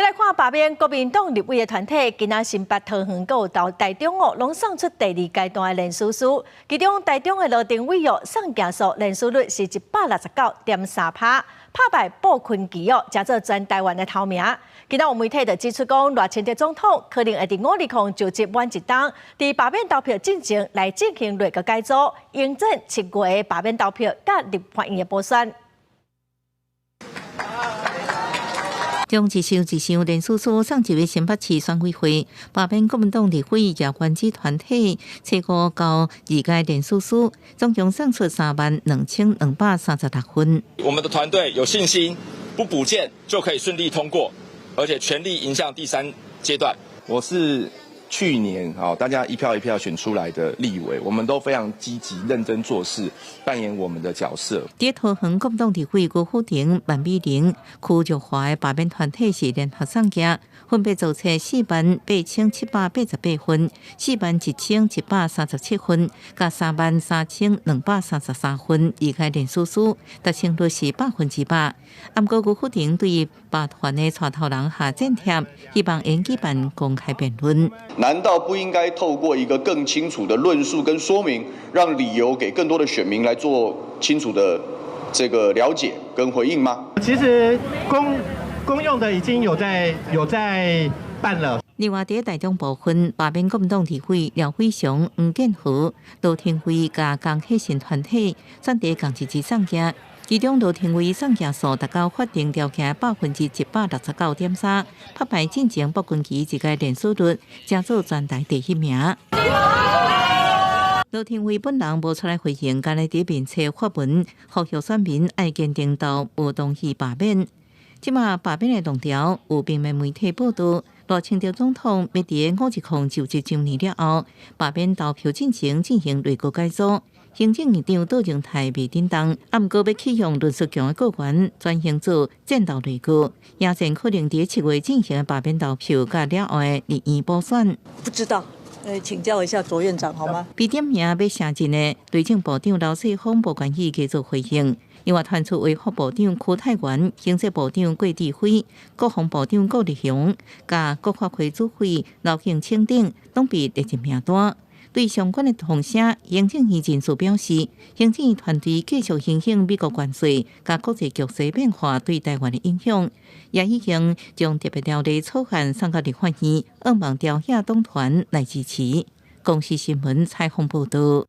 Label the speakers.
Speaker 1: 來看罷免國民黨立委的團體，今仔新北桃園閣有台中哦，攏送出第二階段的連署書。其中台中的羅庭偉哦，送件數連署率是169.3%，拍敗布坤琪哦，成做全台灣的頭名。今仔有媒體就指出講，賴清德總統可能會佇5/20就職滿一冬，佇罷免投票進前來進行內閣改組，迎戰7月罷免投票佮立法院的補選。
Speaker 2: 將一箱一箱連署書送入新北市選委會，罷免國民黨立委葉元之團體，初五交二階連署書，總共送出32,236份。
Speaker 3: 我們的團隊有信心，不補件就可以順利通過，而且全力迎向第三階段。
Speaker 4: 我是去年大家一票一票選出來的立委，我們都非常積極認真做事，扮演我們的角色。
Speaker 2: 佇桃園國民黨立委郭富城、萬美玲、區玉華的罷免團體是聯合送件，分別做出48,788份、41,137份、佮33,233份二階連署書，達成率是100%。毋過郭富城對罷團的帶頭人下戰帖，希望會舉辦公開辯論。
Speaker 5: 難道不應該透過一個更清楚的論述跟說明，讓理由給更多的選民來做清楚的這個了解跟回應嗎？
Speaker 6: 其實公用的已經有在辦了。
Speaker 2: 另外，佇台中部分，罷免國民黨立委廖偉雄、黃建和、羅廷輝佮江啟臣團體選佇仝一日送件。其中羅廷偉送件數達到法定條件169.3%，拍敗進前朴君琪一個連署率，成做全台第一名。羅廷偉本人無出來回應，干焦佇面冊發文，呼籲選民愛堅定投無同意罷免。這馬罷免的浪潮，有平面媒體報道，賴清德總統欲佇5/20就職週年了後，罷免投票進前進行內閣改組。行政院長卓榮泰袂振動，毋過欲啟用論述強的閣員轉型做戰鬥內閣，也真可能佇7月進行罷免投票，佮了後的立院補選。
Speaker 7: 不知道，請教一下卓院長好嗎？
Speaker 2: 被點名欲卸任的內政部長劉世鋒無願意繼續回應。另外，傳出衛福部長邱泰源、經濟部長郭智輝、國防部長顧立雄、佮國發會主委劉建清等，攏被列入名單。對相關的風聲，行政院人士表示，行政院團隊繼續研究美國關稅佮國際局勢變化對台灣的影響，也已經將特別條例草案送到立法院，向望朝野黨團來支持。公視新聞採訪報道。